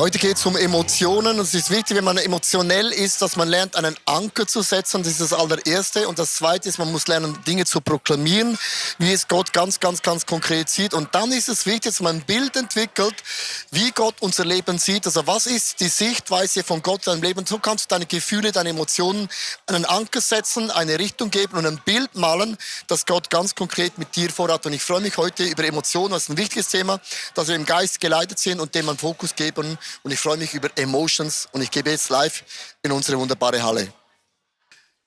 Heute geht es um Emotionen. Es ist wichtig, wenn man emotionell ist, dass man lernt, einen Anker zu setzen. Das ist das Allererste. Und das Zweite ist, man muss lernen, Dinge zu proklamieren, wie es Gott ganz konkret sieht. Und dann ist es wichtig, dass man ein Bild entwickelt, wie Gott unser Leben sieht. Also was ist die Sichtweise von Gott in deinem Leben? So kannst du deine Gefühle, deine Emotionen einen Anker setzen, eine Richtung geben und ein Bild malen, das Gott ganz konkret mit dir vorhat. Und ich freue mich heute über Emotionen. Das ist ein wichtiges Thema, dass wir im Geist geleitet sind und dem einen Fokus geben. Und ich freue mich über Emotions und ich gebe jetzt live in unsere wunderbare Halle.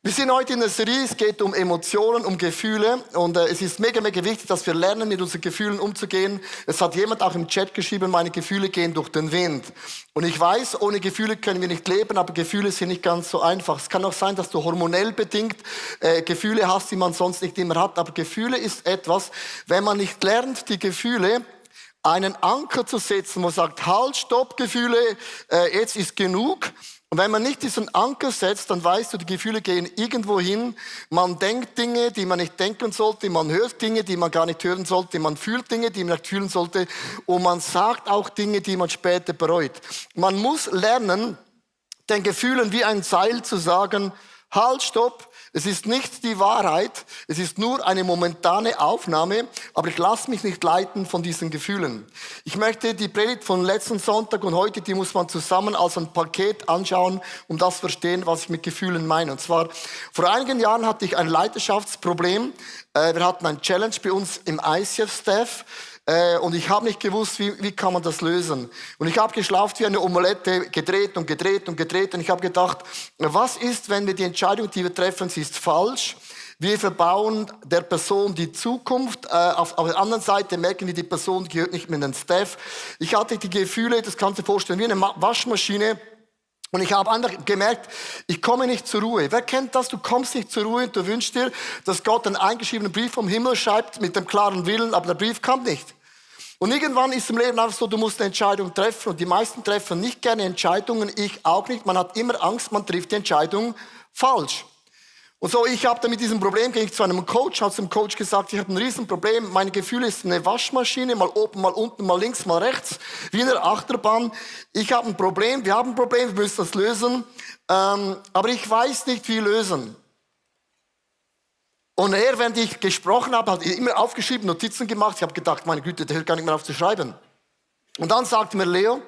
Wir sind heute in der Serie, es geht um Emotionen, um Gefühle und es ist mega wichtig, dass wir lernen, mit unseren Gefühlen umzugehen. Es hat jemand auch im Chat geschrieben, meine Gefühle gehen durch den Wind. Und ich weiß, ohne Gefühle können wir nicht leben, aber Gefühle sind nicht ganz so einfach. Es kann auch sein, dass du hormonell bedingt Gefühle hast, die man sonst nicht immer hat, aber Gefühle ist etwas, wenn man nicht lernt, die Gefühle einen Anker zu setzen, wo man sagt, halt, stopp, Gefühle, jetzt ist genug. Und wenn man nicht diesen Anker setzt, dann weißt du, die Gefühle gehen irgendwo hin. Man denkt Dinge, die man nicht denken sollte. Man hört Dinge, die man gar nicht hören sollte. Man fühlt Dinge, die man nicht fühlen sollte. Und man sagt auch Dinge, die man später bereut. Man muss lernen, den Gefühlen wie ein Seil zu sagen, halt, stopp. Es ist nicht die Wahrheit, es ist nur eine momentane Aufnahme, aber ich lasse mich nicht leiten von diesen Gefühlen. Ich möchte die Predigt von letzten Sonntag und heute, die muss man zusammen als ein Paket anschauen, um das zu verstehen, was ich mit Gefühlen meine. Und zwar, vor einigen Jahren hatte ich ein Leidenschaftsproblem. Wir hatten ein Challenge bei uns im ICF-Staff. Und ich habe nicht gewusst, wie kann man das lösen. Und ich habe geschlauft wie eine Omelette, gedreht. Und ich habe gedacht, was ist, wenn wir die Entscheidung, die wir treffen, sie ist falsch. Wir verbauen der Person die Zukunft. Auf der anderen Seite merken wir, die Person gehört nicht mehr in den Staff. Ich hatte die Gefühle, das kannst du dir vorstellen, wie eine Waschmaschine. Und ich habe einfach gemerkt, ich komme nicht zur Ruhe. Wer kennt das? Du kommst nicht zur Ruhe und du wünschst dir, dass Gott einen eingeschriebenen Brief vom Himmel schreibt mit dem klaren Willen, aber der Brief kam nicht. Und irgendwann ist im Leben einfach so, du musst eine Entscheidung treffen. Und die meisten treffen nicht gerne Entscheidungen, ich auch nicht. Man hat immer Angst, man trifft die Entscheidung falsch. Und so, ich habe da mit diesem Problem, ging ich zu einem Coach, habe zum Coach gesagt, ich habe ein Riesenproblem, meine Gefühle ist eine Waschmaschine, mal oben, mal unten, mal links, mal rechts, wie in der Achterbahn. Ich habe ein Problem, wir haben ein Problem, wir müssen das lösen, aber ich weiß nicht, wie lösen. Und er, während ich gesprochen habe, hat immer aufgeschrieben, Notizen gemacht, ich habe gedacht, meine Güte, der hört gar nicht mehr auf zu schreiben. Und dann sagte mir Leo,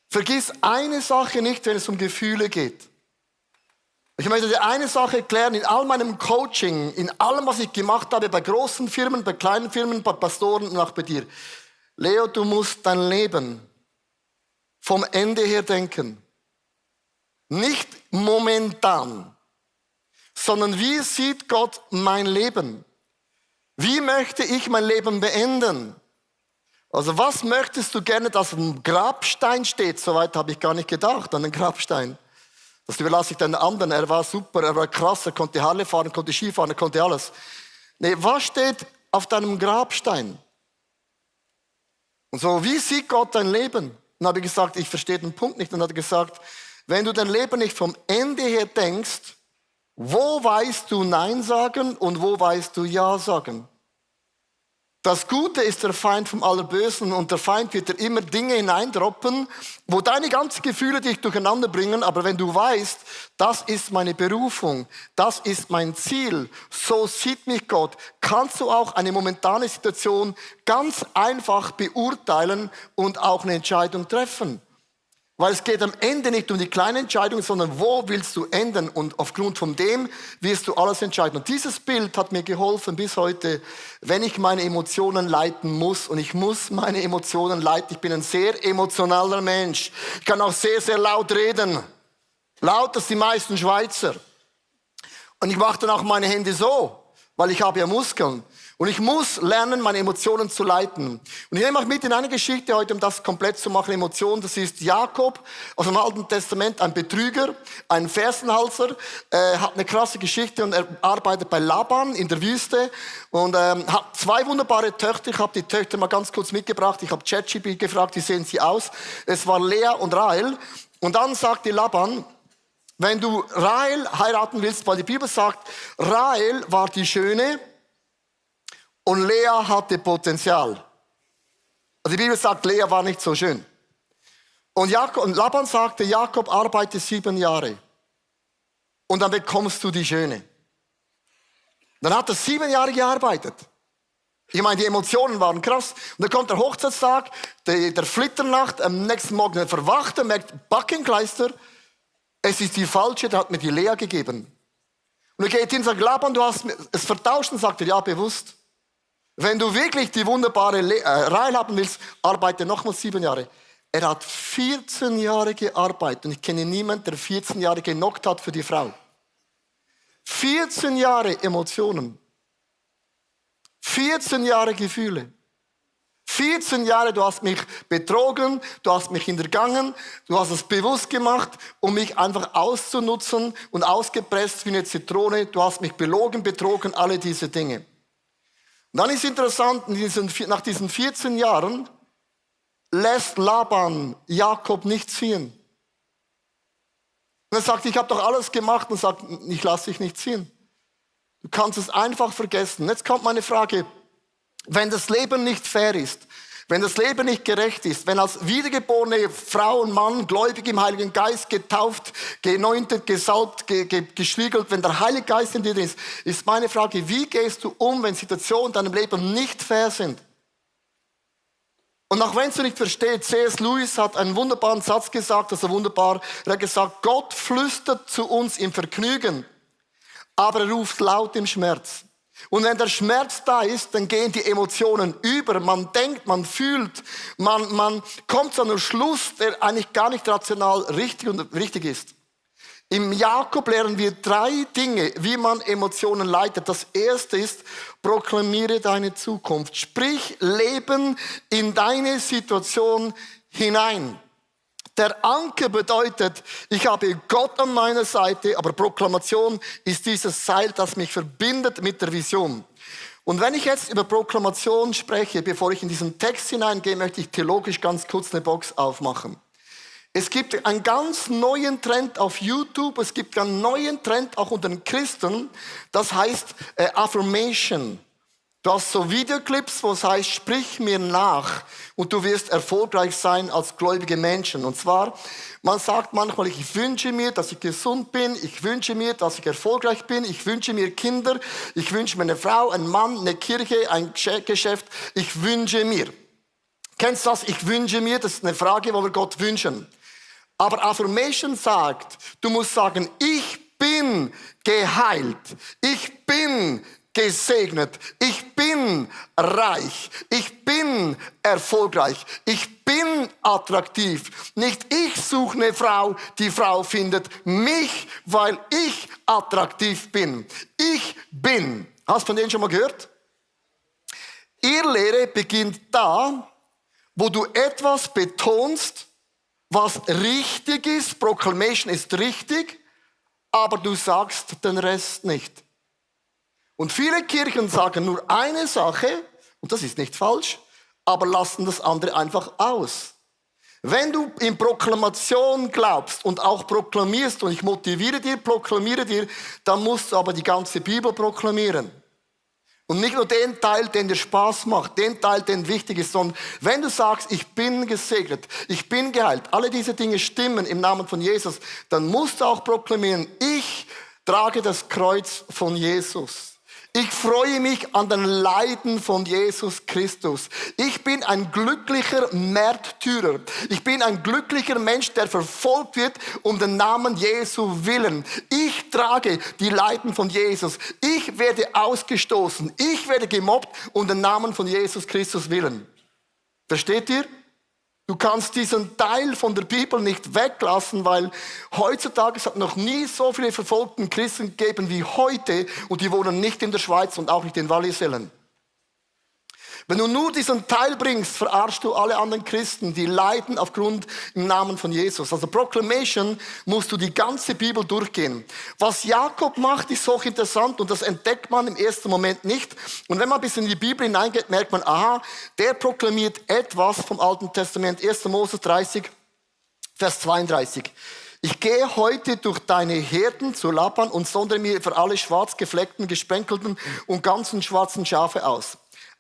vergiss eine Sache nicht, wenn es um Gefühle geht. Ich möchte dir eine Sache erklären, in all meinem Coaching, in allem, was ich gemacht habe, bei großen Firmen, bei kleinen Firmen, bei Pastoren und auch bei dir. Leo, du musst dein Leben vom Ende her denken. Nicht momentan, sondern wie sieht Gott mein Leben? Wie möchte ich mein Leben beenden? Also was möchtest du gerne, dass ein Grabstein steht? Soweit habe ich gar nicht gedacht, an den Grabstein. Das überlasse ich den anderen. Er war super, er war krass, er konnte Halle fahren, konnte Ski fahren, er konnte alles. Nee, was steht auf deinem Grabstein? Und so, wie sieht Gott dein Leben? Dann habe ich gesagt, ich verstehe den Punkt nicht. Dann hat er gesagt, wenn du dein Leben nicht vom Ende her denkst, wo weißt du Nein sagen und wo weißt du Ja sagen? Das Gute ist der Feind vom Allerbösen und der Feind wird dir immer Dinge hineindroppen, wo deine ganzen Gefühle dich durcheinander bringen. Aber wenn du weißt, das ist meine Berufung, das ist mein Ziel, so sieht mich Gott, kannst du auch eine momentane Situation ganz einfach beurteilen und auch eine Entscheidung treffen. Weil es geht am Ende nicht um die kleine Entscheidung, sondern wo willst du enden? Und aufgrund von dem wirst du alles entscheiden. Und dieses Bild hat mir geholfen bis heute, wenn ich meine Emotionen leiten muss. Und ich muss meine Emotionen leiten. Ich bin ein sehr emotionaler Mensch. Ich kann auch sehr laut reden. Lauter als die meisten Schweizer. Und ich mache dann auch meine Hände so, weil ich habe ja Muskeln. Und ich muss lernen, meine Emotionen zu leiten. Und ich nehme euch mit in eine Geschichte heute, um das komplett zu machen, Emotionen. Das ist Jakob aus dem Alten Testament, ein Betrüger, ein Fersenhalser, hat eine krasse Geschichte und er arbeitet bei Laban in der Wüste und hat zwei wunderbare Töchter. Ich habe die Töchter mal ganz kurz mitgebracht. Ich habe ChatGPT gefragt, wie sehen sie aus? Es war Lea und Rahel. Und dann sagte Laban, wenn du Rahel heiraten willst, weil die Bibel sagt, Rahel war die Schöne, und Lea hatte Potenzial. Also die Bibel sagt, Lea war nicht so schön. Und Laban sagte, Jakob, arbeite 7 Jahre. Und dann bekommst du die Schöne. Dann hat er 7 Jahre gearbeitet. Ich meine, die Emotionen waren krass. Und dann kommt der Hochzeitstag, der Flitternacht, am nächsten Morgen er verwacht, er merkt, Backenkleister, es ist die falsche, der hat mir die Lea gegeben. Und er geht hin und sagt, Laban, du hast es vertauscht. Und sagt er, ja, bewusst. Wenn du wirklich die wunderbare Rahel haben willst, arbeite nochmal 7 Jahre. Er hat 14 Jahre gearbeitet. Und ich kenne niemanden, der 14 Jahre genockt hat für die Frau. 14 Jahre Emotionen. 14 Jahre Gefühle. 14 Jahre, du hast mich betrogen, du hast mich hintergangen, du hast es bewusst gemacht, um mich einfach auszunutzen und ausgepresst wie eine Zitrone. Du hast mich belogen, betrogen, alle diese Dinge. Und dann ist interessant, nach diesen 14 Jahren lässt Laban Jakob nicht ziehen. Und er sagt, ich habe doch alles gemacht, und sagt, ich lasse dich nicht ziehen. Du kannst es einfach vergessen. Jetzt kommt meine Frage, wenn das Leben nicht fair ist, wenn das Leben nicht gerecht ist, wenn als wiedergeborene Frau und Mann, gläubig im Heiligen Geist, getauft, geneuntet, gesalbt, gestriegelt, wenn der Heilige Geist in dir ist meine Frage, wie gehst du um, wenn Situationen in deinem Leben nicht fair sind? Und auch wenn du nicht verstehst, C.S. Lewis hat einen wunderbaren Satz gesagt, er hat gesagt, Gott flüstert zu uns im Vergnügen, aber er ruft laut im Schmerz. Und wenn der Schmerz da ist, dann gehen die Emotionen über. Man denkt, man fühlt, man kommt zu einem Schluss, der eigentlich gar nicht rational richtig ist. Im Jakob lernen wir 3 Dinge, wie man Emotionen leitet. Das erste ist, proklamiere deine Zukunft. Sprich Leben in deine Situation hinein. Der Anker bedeutet, ich habe Gott an meiner Seite, aber Proklamation ist dieses Seil, das mich verbindet mit der Vision. Und wenn ich jetzt über Proklamation spreche, bevor ich in diesen Text hineingehe, möchte ich theologisch ganz kurz eine Box aufmachen. Es gibt einen ganz neuen Trend auf YouTube, es gibt einen neuen Trend auch unter den Christen, das heißt Affirmation. Du hast so Videoclips, wo es heißt, sprich mir nach und du wirst erfolgreich sein als gläubige Menschen. Und zwar, man sagt manchmal, ich wünsche mir, dass ich gesund bin, ich wünsche mir, dass ich erfolgreich bin, ich wünsche mir Kinder, ich wünsche mir eine Frau, einen Mann, eine Kirche, ein Geschäft, ich wünsche mir. Kennst du das? Ich wünsche mir, das ist eine Frage, wo wir Gott wünschen. Aber Affirmation sagt, du musst sagen, ich bin geheilt, ich bin gesegnet, ich bin reich, ich bin erfolgreich, ich bin attraktiv. Nicht ich suche eine Frau, die Frau findet mich, weil ich attraktiv bin. Ich bin. Hast du von denen schon mal gehört? Irrlehre beginnt da, wo du etwas betonst, was richtig ist. Proclamation ist richtig, aber du sagst den Rest nicht. Und viele Kirchen sagen nur eine Sache, und das ist nicht falsch, aber lassen das andere einfach aus. Wenn du in Proklamation glaubst und auch proklamierst, und ich motiviere dir, proklamiere dir, dann musst du aber die ganze Bibel proklamieren. Und nicht nur den Teil, den dir Spaß macht, den Teil, der wichtig ist, sondern wenn du sagst, ich bin gesegnet, ich bin geheilt, alle diese Dinge stimmen im Namen von Jesus, dann musst du auch proklamieren, ich trage das Kreuz von Jesus. Ich freue mich an den Leiden von Jesus Christus. Ich bin ein glücklicher Märtyrer. Ich bin ein glücklicher Mensch, der verfolgt wird um den Namen Jesu willen. Ich trage die Leiden von Jesus. Ich werde ausgestoßen. Ich werde gemobbt um den Namen von Jesus Christus willen. Versteht ihr? Du kannst diesen Teil von der Bibel nicht weglassen, weil heutzutage es hat noch nie so viele verfolgten Christen gegeben wie heute und die wohnen nicht in der Schweiz und auch nicht in Wallisellen. Wenn du nur diesen Teil bringst, verarschst du alle anderen Christen, die leiden aufgrund im Namen von Jesus. Also Proclamation musst du die ganze Bibel durchgehen. Was Jakob macht, ist hochinteressant und das entdeckt man im ersten Moment nicht. Und wenn man ein bisschen in die Bibel hineingeht, merkt man, aha, der proklamiert etwas vom Alten Testament. 1. Mose 30, Vers 32. Ich gehe heute durch deine Herden zu Laban und sondere mir für alle schwarz gefleckten, gesprenkelten und ganzen schwarzen Schafe aus.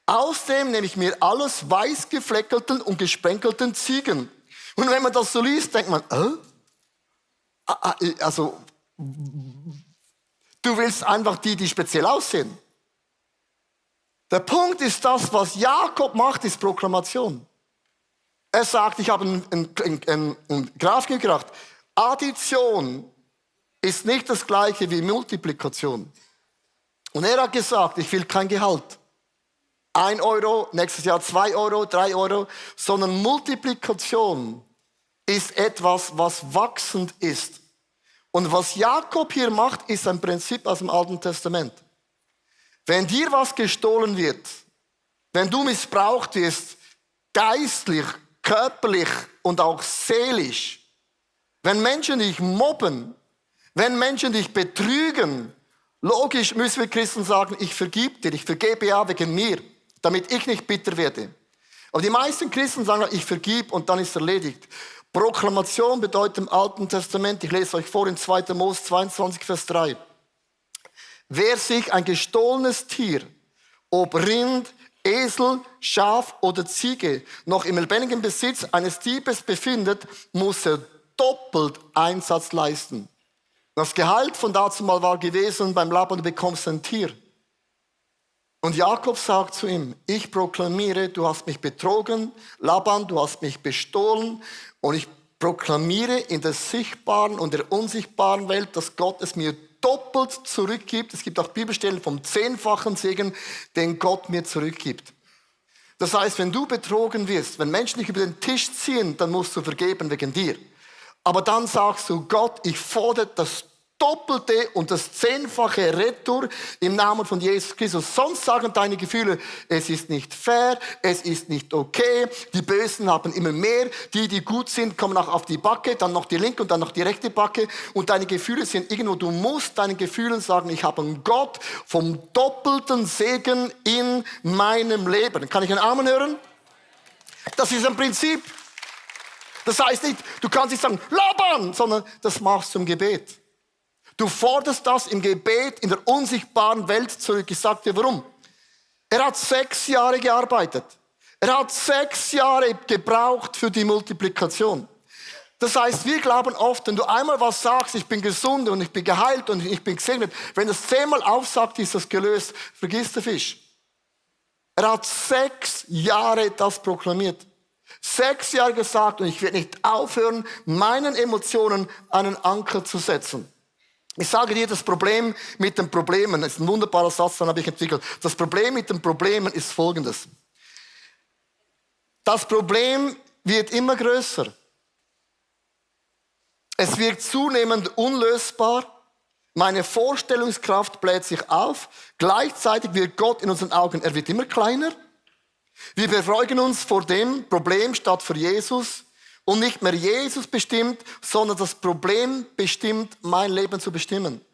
Außerdem nehme ich mir alles weiß gefleckelten und gesprenkelten Ziegen Und wenn man das so liest, denkt man, also, du willst einfach die speziell aussehen. Der Punkt ist, das, was Jakob macht, ist Proklamation. Er sagt, ich habe einen Grafiken gebracht. Addition ist nicht das Gleiche wie Multiplikation. Und er hat gesagt, ich will kein Gehalt. 1 Euro, nächstes Jahr 2 Euro, 3 Euro, sondern Multiplikation ist etwas, was wachsend ist. Und was Jakob hier macht, ist ein Prinzip aus dem Alten Testament. Wenn dir was gestohlen wird, wenn du missbraucht wirst, geistlich, körperlich und auch seelisch, wenn Menschen dich mobben, wenn Menschen dich betrügen, logisch müssen wir Christen sagen, ich vergib dir, ich vergebe ja wegen mir, damit ich nicht bitter werde. Aber die meisten Christen sagen, ich vergib und dann ist erledigt. Proklamation bedeutet im Alten Testament, ich lese euch vor in 2. Mose 22, Vers 3. Wer sich ein gestohlenes Tier, ob Rind, Esel, Schaf oder Ziege, noch im lebendigen Besitz eines Diebes befindet, muss er doppelt Einsatz leisten. Das Gehalt von dazumal war gewesen, beim Laban, du bekommst ein Tier. Und Jakob sagt zu ihm, ich proklamiere, du hast mich betrogen, Laban, du hast mich bestohlen, und ich proklamiere in der sichtbaren und der unsichtbaren Welt, dass Gott es mir doppelt zurückgibt. Es gibt auch Bibelstellen vom 10-fachen Segen, den Gott mir zurückgibt. Das heißt, wenn du betrogen wirst, wenn Menschen dich über den Tisch ziehen, dann musst du vergeben wegen dir. Aber dann sagst du, Gott, ich fordere das Doppelte und das 10-fache Retour im Namen von Jesus Christus. Sonst sagen deine Gefühle, es ist nicht fair, es ist nicht okay, die Bösen haben immer mehr, die gut sind, kommen auch auf die Backe, dann noch die linke und dann noch die rechte Backe, und deine Gefühle sind irgendwo, du musst deinen Gefühlen sagen, ich habe einen Gott vom doppelten Segen in meinem Leben. Kann ich einen Amen hören? Das ist ein Prinzip. Das heißt nicht, du kannst nicht sagen, Laban, sondern das machst du im Gebet. Du forderst das im Gebet in der unsichtbaren Welt zurück. Ich sag dir warum. Er hat 6 Jahre gearbeitet. Er hat 6 Jahre gebraucht für die Multiplikation. Das heißt, wir glauben oft, wenn du einmal was sagst, ich bin gesund und ich bin geheilt und ich bin gesegnet, wenn das 10-mal aufsagt, ist das gelöst. Vergiss den Fisch. Er hat 6 Jahre das proklamiert. 6 Jahre gesagt, und ich werde nicht aufhören, meinen Emotionen einen Anker zu setzen. Ich sage dir, das Problem mit den Problemen, das ist ein wunderbarer Satz, den habe ich entwickelt. Das Problem mit den Problemen ist folgendes. Das Problem wird immer größer. Es wird zunehmend unlösbar. Meine Vorstellungskraft bläht sich auf. Gleichzeitig wird Gott in unseren Augen, er wird immer kleiner. Wir befreugen uns vor dem Problem statt vor Jesus. Und nicht mehr Jesus bestimmt, sondern das Problem bestimmt, mein Leben zu bestimmen.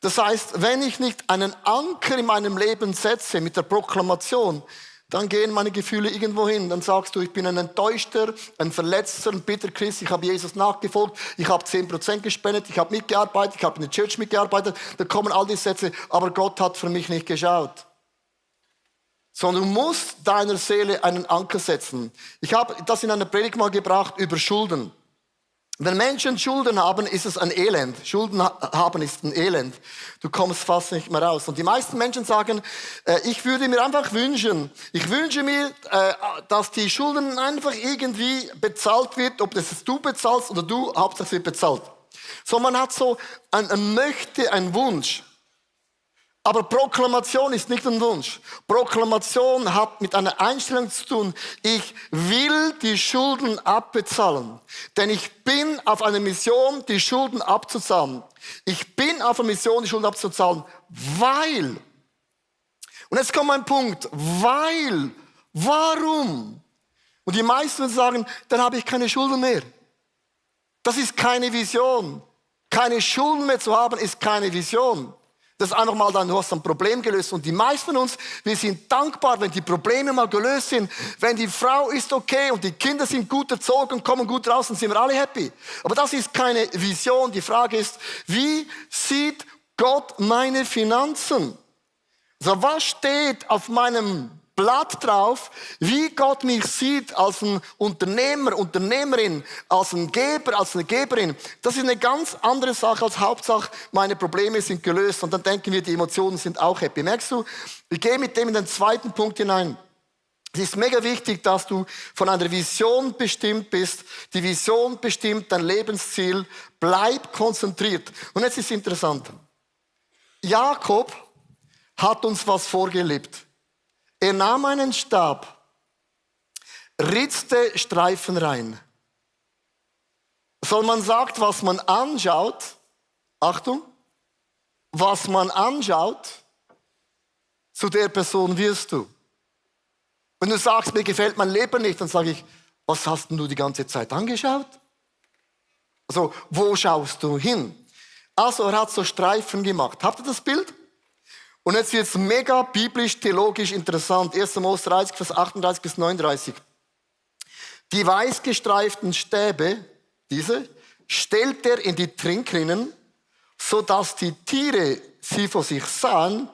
Das heißt, wenn ich nicht einen Anker in meinem Leben setze mit der Proklamation, dann gehen meine Gefühle irgendwo hin. Dann sagst du, ich bin ein enttäuschter, ein verletzter, ein bitter Christ, ich habe Jesus nachgefolgt, ich habe 10% gespendet, ich habe mitgearbeitet, ich habe in der Church mitgearbeitet. Da kommen all die Sätze, aber Gott hat für mich nicht geschaut. Sondern du musst deiner Seele einen Anker setzen. Ich habe das in einer Predigt mal gebracht über Schulden. Wenn Menschen Schulden haben, ist es ein Elend. Schulden haben ist ein Elend. Du kommst fast nicht mehr raus. Und die meisten Menschen sagen, ich würde mir einfach wünschen, ich wünsche mir, dass die Schulden einfach irgendwie bezahlt wird, ob das du bezahlst oder du, Hauptsache es wird bezahlt. So, man hat so ein Möchte, einen Wunsch. Aber Proklamation ist nicht ein Wunsch. Proklamation hat mit einer Einstellung zu tun. Ich will die Schulden abbezahlen. Denn ich bin auf einer Mission, die Schulden abzuzahlen. Ich bin auf einer Mission, die Schulden abzuzahlen, weil. Und jetzt kommt mein Punkt. Weil. Warum? Und die meisten sagen, dann habe ich keine Schulden mehr. Das ist keine Vision. Keine Schulden mehr zu haben, ist keine Vision. Das ist einfach mal dann, du hast ein Problem gelöst. Und die meisten von uns, wir sind dankbar, wenn die Probleme mal gelöst sind. Wenn die Frau ist okay und die Kinder sind gut erzogen und kommen gut raus, dann sind wir alle happy. Aber das ist keine Vision. Die Frage ist, wie sieht Gott meine Finanzen? Also was steht auf meinem Blatt drauf, wie Gott mich sieht als ein Unternehmer, Unternehmerin, als ein Geber, als eine Geberin. Das ist eine ganz andere Sache als Hauptsache, meine Probleme sind gelöst. Und dann denken wir, die Emotionen sind auch happy. Merkst du, ich gehe mit dem in den zweiten Punkt hinein. Es ist mega wichtig, dass du von einer Vision bestimmt bist. Die Vision bestimmt dein Lebensziel. Bleib konzentriert. Und jetzt ist interessant. Jakob hat uns was vorgelebt. Er nahm einen Stab, ritzte Streifen rein. Man sagt, was man anschaut, Achtung, was man anschaut, zu der Person wirst du. Wenn du sagst, mir gefällt mein Leben nicht, dann sage ich, was hast denn du die ganze Zeit angeschaut? Also, wo schaust du hin? Also, er hat so Streifen gemacht. Habt ihr das Bild? Und jetzt wird es mega biblisch, theologisch interessant. 1. Mose 30, Vers 38 bis 39. Die weiß gestreiften Stäbe, diese, stellt er in die Trinkrinnen, sodass die Tiere sie vor sich sahen,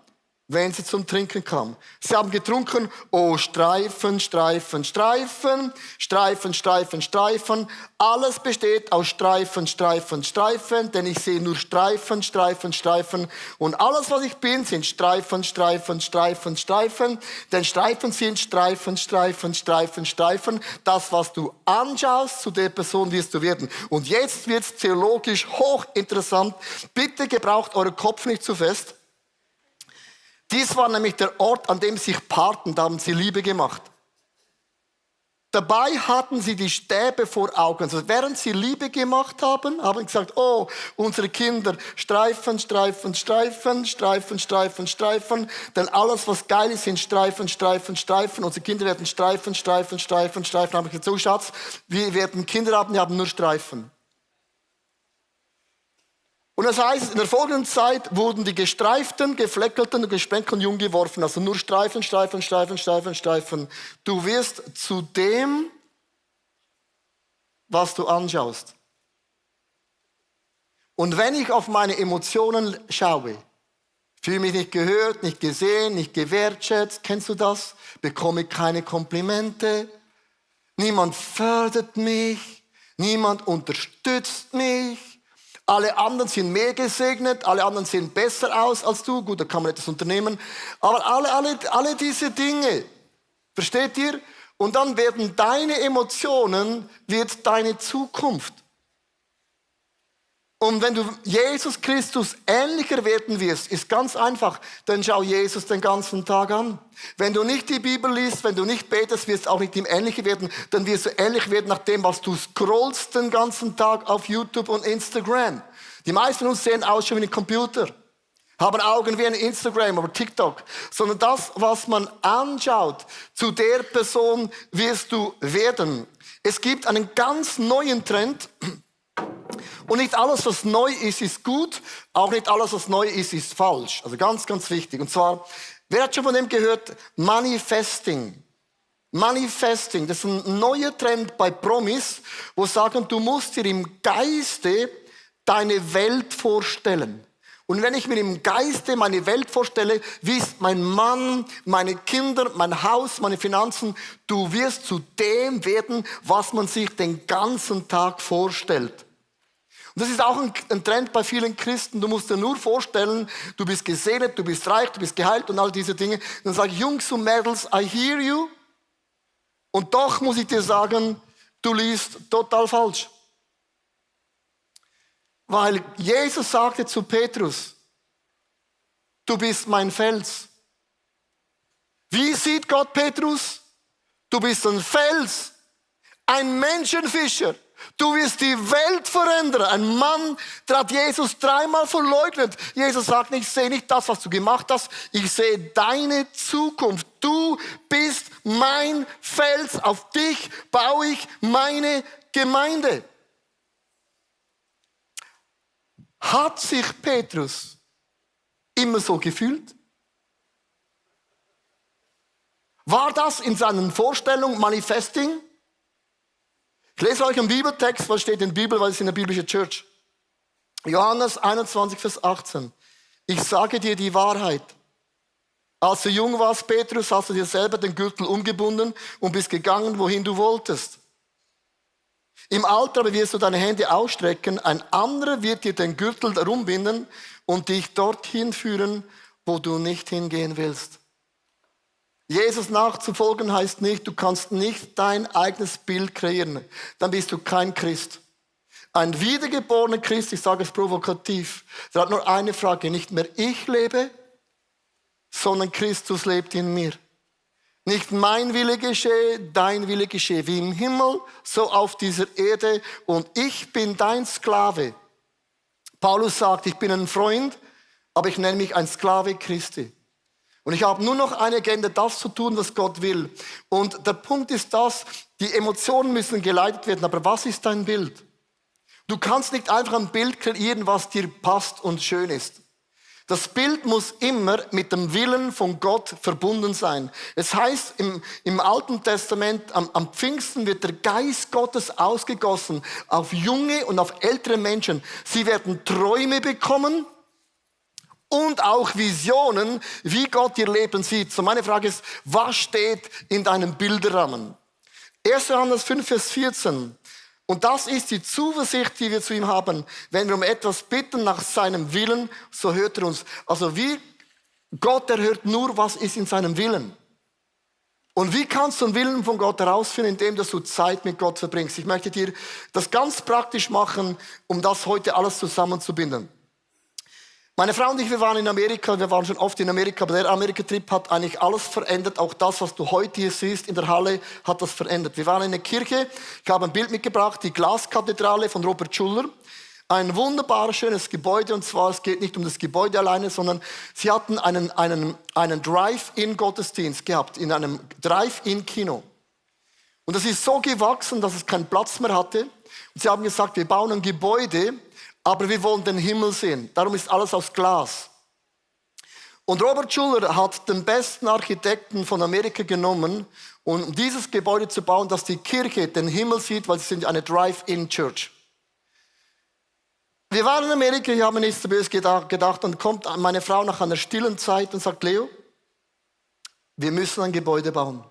wenn sie zum Trinken kamen. Sie haben getrunken, oh Streifen, Streifen, Streifen, Streifen, Streifen, Streifen. Alles besteht aus Streifen, Streifen, Streifen, denn ich sehe nur Streifen, Streifen, Streifen. Und alles, was ich bin, sind Streifen, Streifen, Streifen, Streifen. Denn Streifen sind Streifen, Streifen, Streifen, Streifen. Das, was du anschaust, zu der Person wirst du werden. Und jetzt wird es theologisch hochinteressant. Bitte gebraucht euren Kopf nicht zu fest. Dies war nämlich der Ort, an dem sich paarten, da haben sie Liebe gemacht. Dabei hatten sie die Stäbe vor Augen. Also während sie Liebe gemacht haben, haben sie gesagt, oh, unsere Kinder, Streifen, Streifen, Streifen, Streifen, Streifen, Streifen. Denn alles, was geil ist, sind Streifen, Streifen, Streifen. Unsere Kinder werden Streifen, Streifen, Streifen, Streifen. Da habe ich gesagt, so Schatz, wir werden Kinder haben, die haben nur Streifen. Und das heißt, in der folgenden Zeit wurden die gestreiften, gefleckelten und gesprenkelten Jungen geworfen. Also nur Streifen, Streifen, Streifen, Streifen, Streifen. Du wirst zu dem, was du anschaust. Und wenn ich auf meine Emotionen schaue, fühle mich nicht gehört, nicht gesehen, nicht gewertschätzt, kennst du das? Bekomme keine Komplimente, niemand fördert mich, niemand unterstützt mich. Alle anderen sind mehr gesegnet, alle anderen sehen besser aus als du. Gut, da kann man etwas unternehmen. Aber alle diese Dinge, versteht ihr? Und dann werden deine Emotionen, wird deine Zukunft. Und wenn du Jesus Christus ähnlicher werden wirst, ist ganz einfach, dann schau Jesus den ganzen Tag an. Wenn du nicht die Bibel liest, wenn du nicht betest, wirst du auch nicht ihm ähnlicher werden, dann wirst du ähnlich werden nach dem, was du scrollst den ganzen Tag auf YouTube und Instagram. Die meisten von uns sehen aus schon wie ein Computer, haben Augen wie ein Instagram oder TikTok, sondern das, was man anschaut, zu der Person wirst du werden. Es gibt einen ganz neuen Trend. Und nicht alles, was neu ist, ist gut. Auch nicht alles, was neu ist, ist falsch. Also ganz, ganz wichtig. Und zwar, wer hat schon von dem gehört? Manifesting. Manifesting, das ist ein neuer Trend bei Promis, wo sagen, du musst dir im Geiste deine Welt vorstellen. Und wenn ich mir im Geiste meine Welt vorstelle, wie ist mein Mann, meine Kinder, mein Haus, meine Finanzen, du wirst zu dem werden, was man sich den ganzen Tag vorstellt. Und das ist auch ein Trend bei vielen Christen. Du musst dir nur vorstellen, du bist gesegnet, du bist reich, du bist geheilt und all diese Dinge. Dann sage ich, Jungs und Mädels, I hear you. Und doch muss ich dir sagen, du liest total falsch. Weil Jesus sagte zu Petrus, du bist mein Fels. Wie sieht Gott Petrus? Du bist ein Fels, ein Menschenfischer. Du wirst die Welt verändern. Ein Mann, der hat Jesus 3-mal verleugnet. Jesus sagt, ich sehe nicht das, was du gemacht hast. Ich sehe deine Zukunft. Du bist mein Fels. Auf dich baue ich meine Gemeinde. Hat sich Petrus immer so gefühlt? War das in seinen Vorstellungen Manifesting? Ich lese euch einen Bibeltext, was steht in der Bibel, weil es in der biblischen Church. Johannes 21, Vers 18. Ich sage dir die Wahrheit. Als du jung warst, Petrus, hast du dir selber den Gürtel umgebunden und bist gegangen, wohin du wolltest. Im Alter aber wirst du deine Hände ausstrecken, ein anderer wird dir den Gürtel darum binden und dich dorthin führen, wo du nicht hingehen willst. Jesus nachzufolgen heißt nicht, du kannst nicht dein eigenes Bild kreieren. Dann bist du kein Christ. Ein wiedergeborener Christ, ich sage es provokativ, der hat nur eine Frage, nicht mehr ich lebe, sondern Christus lebt in mir. Nicht mein Wille geschehe, dein Wille geschehe, wie im Himmel, so auf dieser Erde. Und ich bin dein Sklave. Paulus sagt, ich bin ein Freund, aber ich nenne mich ein Sklave Christi. Und ich habe nur noch eine Agenda, das zu tun, was Gott will. Und der Punkt ist das, die Emotionen müssen geleitet werden. Aber was ist dein Bild? Du kannst nicht einfach ein Bild kreieren, was dir passt und schön ist. Das Bild muss immer mit dem Willen von Gott verbunden sein. Es heißt im Alten Testament, am Pfingsten wird der Geist Gottes ausgegossen auf junge und auf ältere Menschen. Sie werden Träume bekommen und auch Visionen, wie Gott ihr Leben sieht. So meine Frage ist, was steht in deinem Bilderrahmen? 1. Johannes 5, Vers 14. Und das ist die Zuversicht, die wir zu ihm haben. Wenn wir um etwas bitten nach seinem Willen, so hört er uns. Also wie Gott erhört nur, was ist in seinem Willen. Und wie kannst du den Willen von Gott herausfinden, indem dass du Zeit mit Gott verbringst? Ich möchte dir das ganz praktisch machen, um das heute alles zusammenzubinden. Meine Frau und ich, wir waren in Amerika, wir waren schon oft in Amerika, aber der Amerika-Trip hat eigentlich alles verändert. Auch das, was du heute hier siehst in der Halle, hat das verändert. Wir waren in der Kirche, ich habe ein Bild mitgebracht, die Glaskathedrale von Robert Schuller. Ein wunderbar schönes Gebäude, und zwar, es geht nicht um das Gebäude alleine, sondern sie hatten einen Drive-In-Gottesdienst gehabt, in einem Drive-In-Kino. Und das ist so gewachsen, dass es keinen Platz mehr hatte. Und sie haben gesagt, wir bauen ein Gebäude, aber wir wollen den Himmel sehen. Darum ist alles aus Glas. Und Robert Schuller hat den besten Architekten von Amerika genommen, um dieses Gebäude zu bauen, dass die Kirche den Himmel sieht, weil sie sind eine Drive-In-Church. Wir waren in Amerika, ich habe nichts Böses gedacht, und kommt meine Frau nach einer stillen Zeit und sagt, Leo, wir müssen ein Gebäude bauen.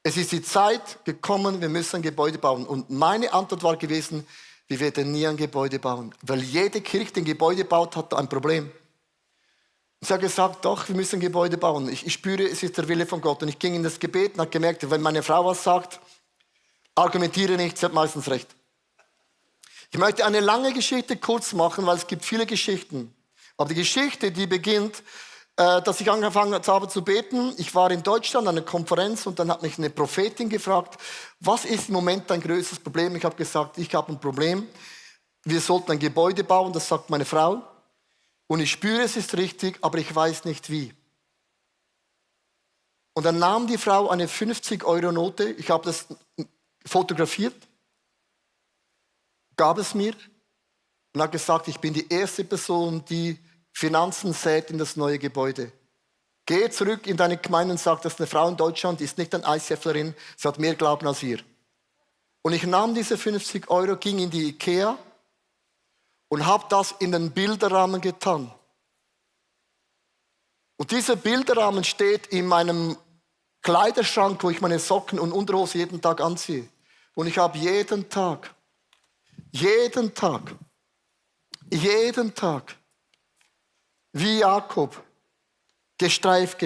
Es ist die Zeit gekommen, wir müssen ein Gebäude bauen. Und meine Antwort war gewesen, wir werden nie ein Gebäude bauen. Weil jede Kirche, die ein Gebäude baut, hat ein Problem. Und sie hat gesagt, doch, wir müssen ein Gebäude bauen. Ich spüre, es ist der Wille von Gott. Und ich ging in das Gebet und habe gemerkt, wenn meine Frau was sagt, argumentiere nicht, sie hat meistens recht. Ich möchte eine lange Geschichte kurz machen, weil es gibt viele Geschichten. Aber die Geschichte, die beginnt, dass ich angefangen habe zu beten. Ich war in Deutschland an einer Konferenz und dann hat mich eine Prophetin gefragt, was ist im Moment dein größtes Problem? Ich habe gesagt, ich habe ein Problem. Wir sollten ein Gebäude bauen, das sagt meine Frau. Und ich spüre, es ist richtig, aber ich weiß nicht wie. Und dann nahm die Frau eine 50-Euro-Note, ich habe das fotografiert, gab es mir und hat gesagt, ich bin die erste Person, die Finanzen sät in das neue Gebäude. Geh zurück in deine Gemeinde und sag, dass eine Frau in Deutschland ist nicht eine ICFlerin, sie hat mehr Glauben als wir. Und ich nahm diese 50 Euro, ging in die Ikea und habe das in den Bilderrahmen getan. Und dieser Bilderrahmen steht in meinem Kleiderschrank, wo ich meine Socken und Unterhose jeden Tag anziehe. Und ich habe jeden Tag wie Jakob gestreift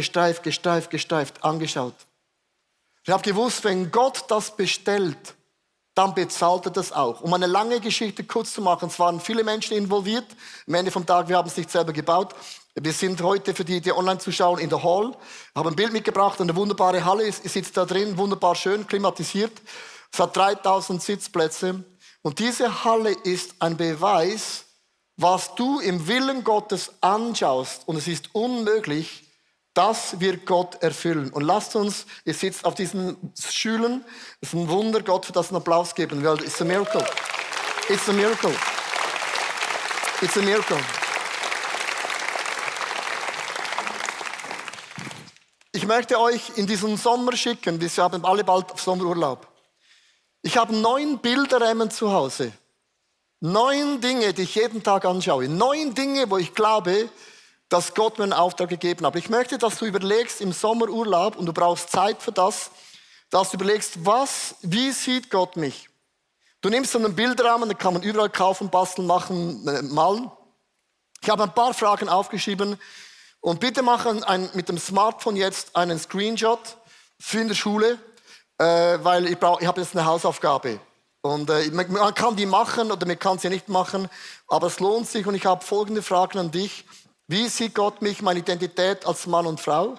angeschaut. Ich habe gewusst, wenn Gott das bestellt, dann bezahlt er das auch. Um eine lange Geschichte kurz zu machen, es waren viele Menschen involviert. Am Ende vom Tag, wir haben es nicht selber gebaut. Wir sind heute, für die online zuschauen, in der Hall. Ich habe ein Bild mitgebracht, eine wunderbare Halle, ich sitze da drin, wunderbar schön, klimatisiert. Es hat 3000 Sitzplätze. Und diese Halle ist ein Beweis, was du im Willen Gottes anschaust, und es ist unmöglich, das wird Gott erfüllen. Und lasst uns, ihr sitzt auf diesen Stühlen, es ist ein Wunder, Gott für das einen Applaus geben, weil it's a miracle. It's a miracle. It's a miracle. Ich möchte euch in diesen Sommer schicken, wir haben alle bald Sommerurlaub. Ich habe 9 Bilderrahmen zu Hause. 9 Dinge, die ich jeden Tag anschaue. 9 Dinge, wo ich glaube, dass Gott mir einen Auftrag gegeben hat. Ich möchte, dass du überlegst im Sommerurlaub, und du brauchst Zeit für das, dass du überlegst, wie sieht Gott mich? Du nimmst so einen Bilderrahmen, den kann man überall kaufen, basteln, machen, malen. Ich habe ein paar Fragen aufgeschrieben und bitte machen mit dem Smartphone jetzt einen Screenshot für in der Schule, weil ich habe jetzt eine Hausaufgabe. Und man kann die machen oder man kann sie nicht machen, aber es lohnt sich. Und ich habe folgende Fragen an dich. Wie sieht Gott mich, meine Identität als Mann und Frau?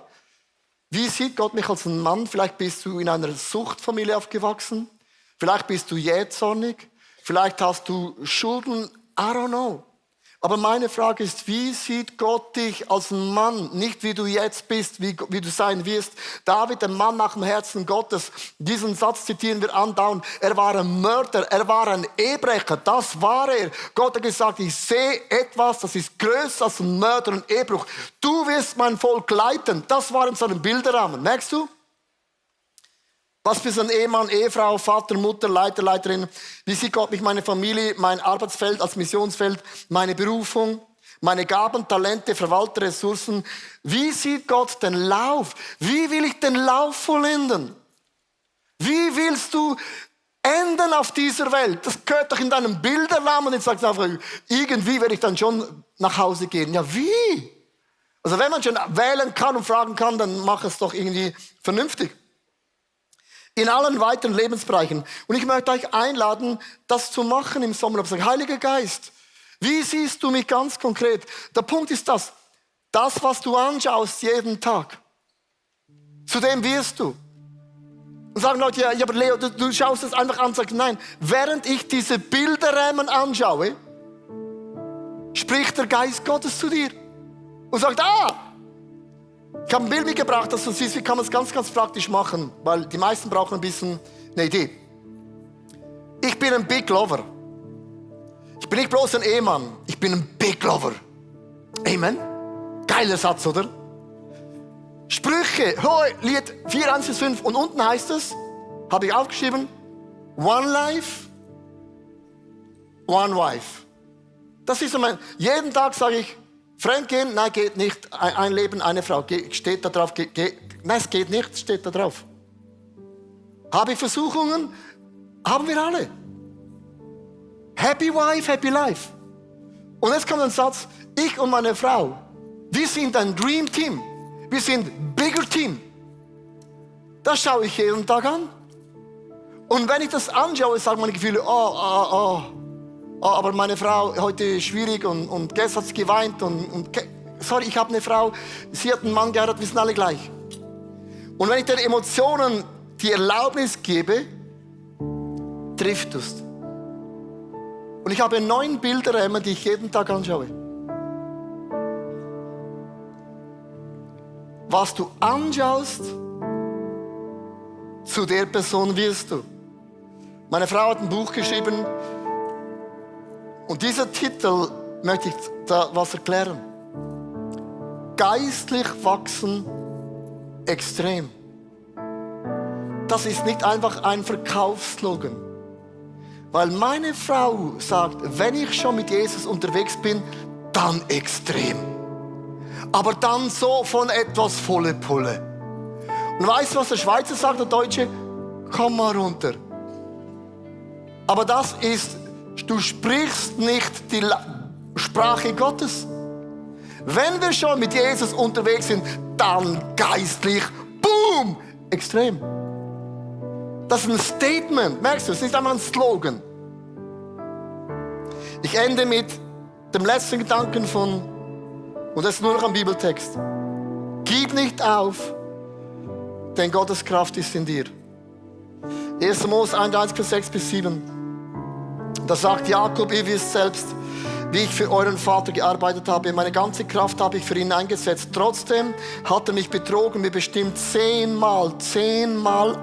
Wie sieht Gott mich als ein Mann? Vielleicht bist du in einer Suchtfamilie aufgewachsen. Vielleicht bist du jähzornig. Vielleicht hast du Schulden. I don't know. Aber meine Frage ist, wie sieht Gott dich als ein Mann? Nicht wie du jetzt bist, wie du sein wirst. David, der Mann nach dem Herzen Gottes, diesen Satz zitieren wir andauernd. Er war ein Mörder, er war ein Ehebrecher, das war er. Gott hat gesagt, ich sehe etwas, das ist größer als ein Mörder und Ehebruch. Du wirst mein Volk leiten. Das war in seinem Bilderrahmen. Merkst du? Was für so ein Ehemann, Ehefrau, Vater, Mutter, Leiter, Leiterin. Wie sieht Gott mich, meine Familie, mein Arbeitsfeld als Missionsfeld, meine Berufung, meine Gaben, Talente, Verwalter, Ressourcen. Wie sieht Gott den Lauf? Wie will ich den Lauf vollenden? Wie willst du enden auf dieser Welt? Das gehört doch in deinem Bilderrahmen. Und jetzt sagst du einfach, irgendwie werde ich dann schon nach Hause gehen. Ja, wie? Also wenn man schon wählen kann und fragen kann, dann mach es doch irgendwie vernünftig. In allen weiteren Lebensbereichen. Und ich möchte euch einladen, das zu machen im Sommer. Heiliger Geist, wie siehst du mich ganz konkret? Der Punkt ist das, was du anschaust jeden Tag, zu dem wirst du. Und sagen Leute, ja, aber Leo, du schaust es einfach an und sagst, nein, während ich diese Bilderrahmen anschaue, spricht der Geist Gottes zu dir und sagt, ich habe ein Bild mitgebracht, dass du siehst, wie kann man es ganz, ganz praktisch machen, weil die meisten brauchen ein bisschen eine Idee. Ich bin ein Big Lover. Ich bin nicht bloß ein Ehemann, ich bin ein Big Lover. Amen. Geiler Satz, oder? Sprüche, Lied 4, 1 bis 5 und unten heißt es, habe ich aufgeschrieben, One Life, One Wife. Das ist so jeden Tag sage ich, Fremdgehen, nein, geht nicht. Ein Leben, eine Frau, steht da drauf. Nein, es geht nicht, steht da drauf. Habe ich Versuchungen? Haben wir alle. Happy Wife, Happy Life. Und jetzt kommt ein Satz, ich und meine Frau, wir sind ein Dream Team. Wir sind Bigger Team. Das schaue ich jeden Tag an. Und wenn ich das anschaue, sagen meine Gefühle, aber meine Frau heute ist schwierig und gestern hat sie geweint sorry, ich habe eine Frau, sie hat einen Mann geheiratet, wir sind alle gleich. Und wenn ich den Emotionen die Erlaubnis gebe, trifft es. Und ich habe 9 Bilderrahmen, die ich jeden Tag anschaue. Was du anschaust, zu der Person wirst du. Meine Frau hat ein Buch geschrieben, und dieser Titel möchte ich da was erklären. Geistlich wachsen extrem. Das ist nicht einfach ein Verkaufsslogan. Weil meine Frau sagt, wenn ich schon mit Jesus unterwegs bin, dann extrem. Aber dann so von etwas volle Pulle. Und weißt du, was der Schweizer sagt, der Deutsche? Komm mal runter. Aber das ist, du sprichst nicht die Sprache Gottes. Wenn wir schon mit Jesus unterwegs sind, dann geistlich, boom, extrem. Das ist ein Statement, merkst du, es ist nicht einmal ein Slogan. Ich ende mit dem letzten Gedanken und das ist nur noch ein Bibeltext. Gib nicht auf, denn Gottes Kraft ist in dir. 1. Mose 1, Vers 6 bis 7. Da sagt Jakob, ihr wisst selbst, wie ich für euren Vater gearbeitet habe. Meine ganze Kraft habe ich für ihn eingesetzt. Trotzdem hat er mich betrogen, mir bestimmt 10-mal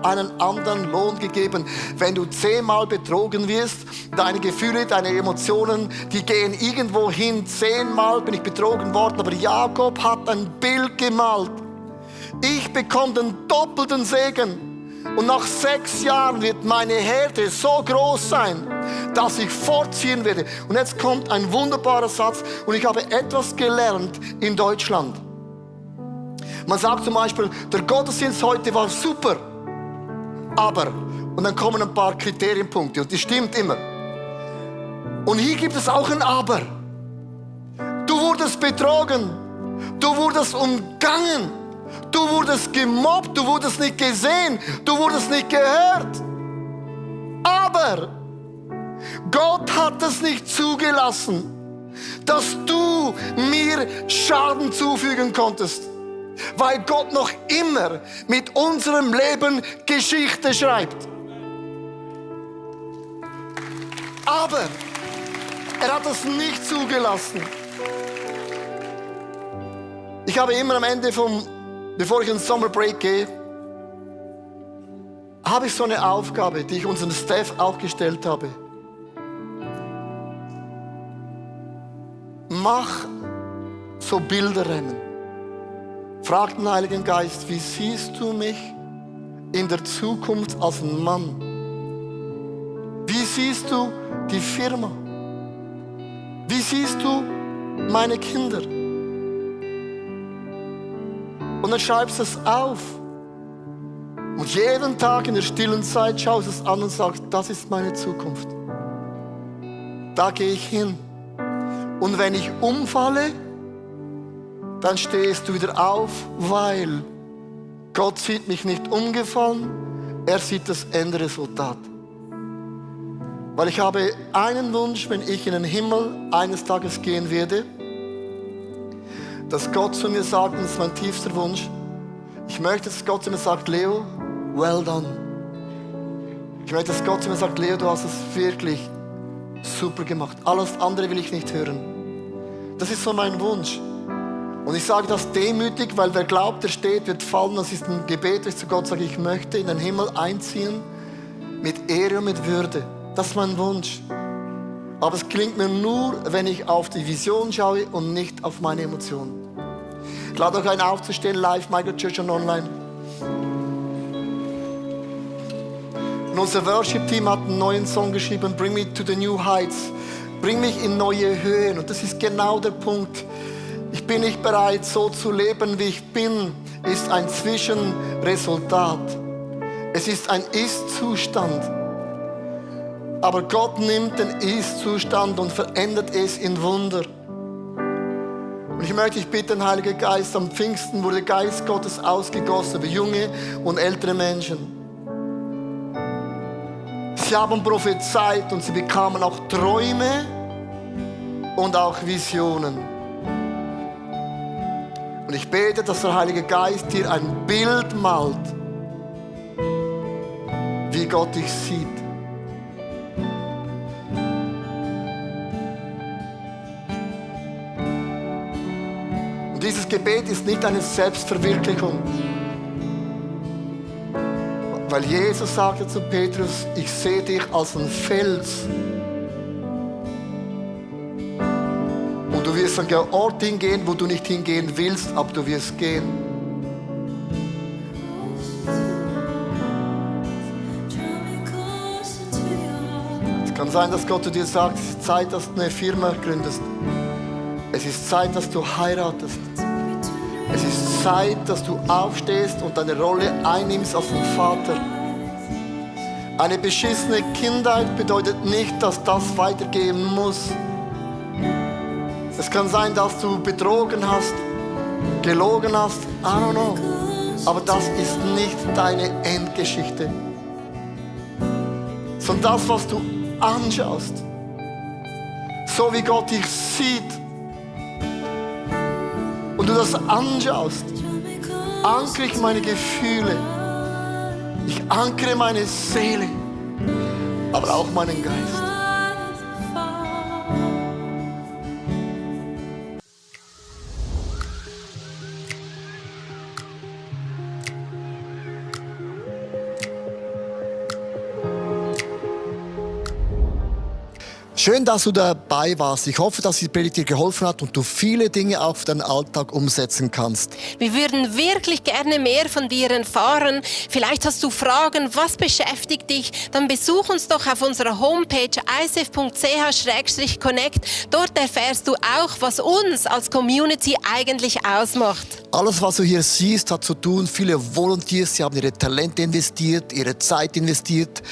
einen anderen Lohn gegeben. Wenn du 10-mal betrogen wirst, deine Gefühle, deine Emotionen, die gehen irgendwo hin. 10-mal bin ich betrogen worden, aber Jakob hat ein Bild gemalt. Ich bekomme den doppelten Segen. Und nach 6 Jahren wird meine Härte so groß sein, dass ich fortziehen werde. Und jetzt kommt ein wunderbarer Satz. Und ich habe etwas gelernt in Deutschland. Man sagt zum Beispiel, der Gottesdienst heute war super. Aber, und dann kommen ein paar Kriterienpunkte. Und die stimmt immer. Und hier gibt es auch ein Aber. Du wurdest betrogen. Du wurdest umgangen. Du wurdest gemobbt, du wurdest nicht gesehen, du wurdest nicht gehört. Aber Gott hat es nicht zugelassen, dass du mir Schaden zufügen konntest. Weil Gott noch immer mit unserem Leben Geschichte schreibt. Aber er hat es nicht zugelassen. Ich habe immer am Ende bevor ich in den Sommerbreak gehe, habe ich so eine Aufgabe, die ich unserem Staff auch gestellt habe. Mach so Bilderrennen. Frag den Heiligen Geist, wie siehst du mich in der Zukunft als ein Mann? Wie siehst du die Firma? Wie siehst du meine Kinder? Und dann schreibst du es auf. Und jeden Tag in der stillen Zeit schaust du es an und sagst, das ist meine Zukunft. Da gehe ich hin. Und wenn ich umfalle, dann stehst du wieder auf, weil Gott sieht mich nicht umgefallen, er sieht das Endresultat. Weil ich habe einen Wunsch, wenn ich in den Himmel eines Tages gehen werde, dass Gott zu mir sagt, und das ist mein tiefster Wunsch, ich möchte, dass Gott zu mir sagt, Leo, well done. Ich möchte, dass Gott zu mir sagt, Leo, du hast es wirklich super gemacht. Alles andere will ich nicht hören. Das ist so mein Wunsch. Und ich sage das demütig, weil wer glaubt, der steht, wird fallen. Das ist ein Gebet, das ich zu Gott sage, ich möchte in den Himmel einziehen mit Ehre und mit Würde. Das ist mein Wunsch. Aber es klingt mir nur, wenn ich auf die Vision schaue und nicht auf meine Emotionen. Ich lade euch ein, aufzustehen, live, Microchurch und online. Und unser Worship-Team hat einen neuen Song geschrieben, Bring Me to the New Heights. Bring mich in neue Höhen. Und das ist genau der Punkt. Ich bin nicht bereit, so zu leben, wie ich bin, ist ein Zwischenresultat. Es ist ein Ist-Zustand. Aber Gott nimmt den Ist-Zustand und verändert es in Wunder. Und ich möchte dich bitten, Heiliger Geist, am Pfingsten wurde der Geist Gottes ausgegossen über junge und ältere Menschen. Sie haben prophezeit und sie bekamen auch Träume und auch Visionen. Und ich bete, dass der Heilige Geist dir ein Bild malt, wie Gott dich sieht. Und dieses Gebet ist nicht eine Selbstverwirklichung. Weil Jesus sagte zu Petrus, ich sehe dich als ein Fels. Und du wirst an einen Ort hingehen, wo du nicht hingehen willst, aber du wirst gehen. Es kann sein, dass Gott zu dir sagt, es ist Zeit, dass du eine Firma gründest. Es ist Zeit, dass du heiratest. Es ist Zeit, dass du aufstehst und deine Rolle einnimmst als ein Vater. Eine beschissene Kindheit bedeutet nicht, dass das weitergehen muss. Es kann sein, dass du betrogen hast, gelogen hast, I don't know. Aber das ist nicht deine Endgeschichte. Sondern das, was du anschaust, so wie Gott dich sieht, und du das anschaust, ankere ich meine Gefühle, ich ankere meine Seele, aber auch meinen Geist. Schön, dass du dabei warst. Ich hoffe, dass die Predigt dir geholfen hat und du viele Dinge auch für deinen Alltag umsetzen kannst. Wir würden wirklich gerne mehr von dir erfahren. Vielleicht hast du Fragen, was beschäftigt dich? Dann besuch uns doch auf unserer Homepage icf.ch/connect. Dort erfährst du auch, was uns als Community eigentlich ausmacht. Alles, was du hier siehst, hat zu tun. Viele Volunteers, sie haben ihre Talente investiert, ihre Zeit investiert.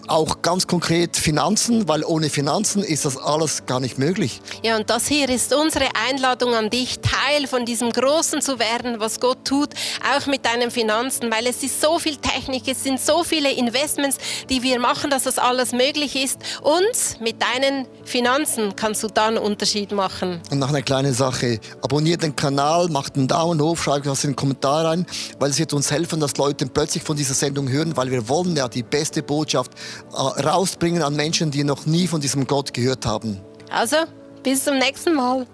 Auch ganz konkret Finanzen, weil ohne Finanzen ist das alles gar nicht möglich. Ja, und das hier ist unsere Einladung an dich, Teil von diesem Großen zu werden, was Gott tut, auch mit deinen Finanzen, weil es ist so viel Technik, es sind so viele Investments, die wir machen, dass das alles möglich ist. Und mit deinen Finanzen kannst du da einen Unterschied machen. Und noch eine kleine Sache. Abonniert den Kanal, macht einen Daumen hoch, schreibt was in den Kommentar rein, weil es wird uns helfen, dass Leute plötzlich von dieser Sendung hören, weil wir wollen ja die beste Botschaft rausbringen an Menschen, die noch nie von diesem Gott gehört haben. Also, bis zum nächsten Mal.